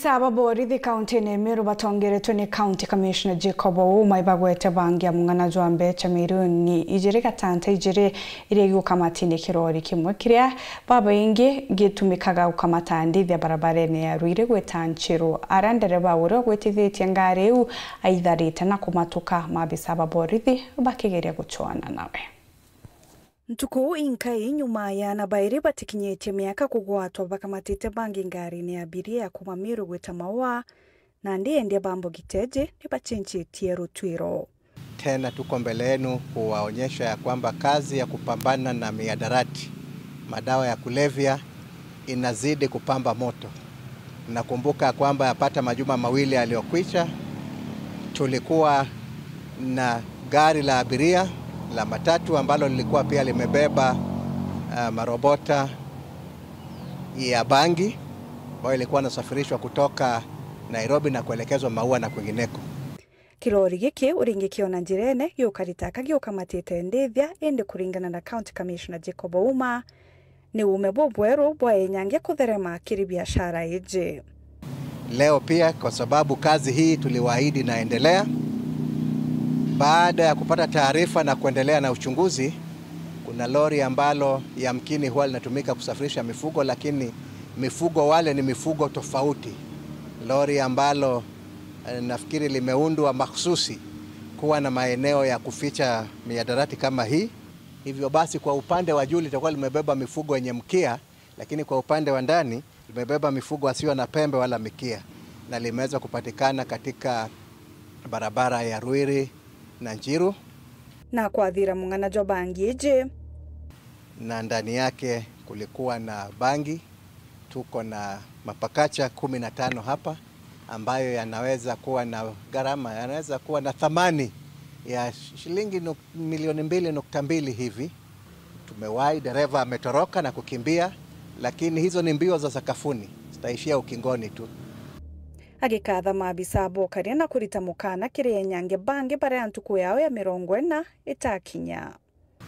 Mabisa baborithi kaunti-ini Meru batongeretwe ni County Commissioner Jacob Ouma ibagwete bangi ya mung'ana jwa mbecha mirioni ijiri gatanta ijiri iria igukamatini kirori kimwe kiria baba ingi gitumikaga gukamata ndithia barabara-ini ya Ruiri gwita Nchiru. Aria ndereba uria gwitithitie ngari iu aitharite na kumatuka mabisa baborithi bakigeria guchuana nawe. Ntuku inkai nyuma ya na bairi batikinyetie miaka kugwatwa bakamatite bangi ngari ni abiria kuma Meru gwita Maua na ndiye ndiye bambo giteje ni bachenchetie rutwiro. Tena tuko mbele yenu kuwaonyesha ya kwamba kazi ya kupambana na mihadarati, madawa ya kulevya inazidi kupamba moto. Nakumbuka kwamba yapata majuma mawili yaliyokwisha tulikuwa na gari la abiria la matatu ambalo lilikuwa pia limebeba marobota ya bangi ambayo ilikuwa inasafirishwa kutoka Nairobi na kuelekezwa Maua na kwingineko. Kirori giki uringikiona njirene giukaritaka giukamatite ndithia indi kuringana na County Commissioner Jacob Ouma ni ume bobweru bwa enyange kutherema kiri biashara ije. Leo pia kwa sababu kazi hii tuliwaahidi naendelea, baada ya kupata taarifa na kuendelea na uchunguzi, kuna lori ambalo yamkini huwa linatumika kusafirisha mifugo, lakini mifugo wale ni mifugo tofauti. Lori ambalo nafikiri limeundwa makhsusi kuwa na maeneo ya kuficha mihadarati kama hii. Hivyo basi kwa upande wa juu litakuwa limebeba mifugo yenye mkia, lakini kwa upande wa ndani limebeba mifugo asiyo na pembe wala mikia, na limeweza kupatikana katika barabara ya Ruiri na Njiru. Na kwa dhira mung'ana jwa bangi eje, na ndani yake kulikuwa na bangi. Tuko na mapakacha 15 hapa ambayo yanaweza kuwa na gharama, yanaweza kuwa na thamani ya shilingi milioni 2.2 hivi. Tumewahi, dereva ametoroka na kukimbia, lakini hizo ni mbio za sakafuni, zitaishia ukingoni tu. Agikatha maabisa bokaria na kurita mukana kiria nyange bangi bare antuku yao ya 40 itakinya.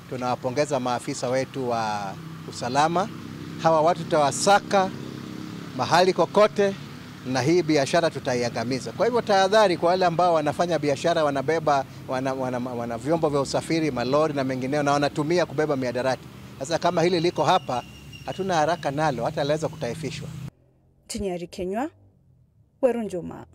Tunawapongeza maafisa wetu wa usalama. Hawa watu tutawasaka mahali kokote na hii biashara tutaiangamiza. Kwa hivyo tahadhari kwa wale ambao wanafanya biashara, wanabeba wana vyombo vya usafiri, malori na mengineo, na wanatumia kubeba mihadarati. Sasa kama hili liko hapa, hatuna haraka nalo, hata laweza kutaifishwa. Tinyari Kenywa, Weru Njuma.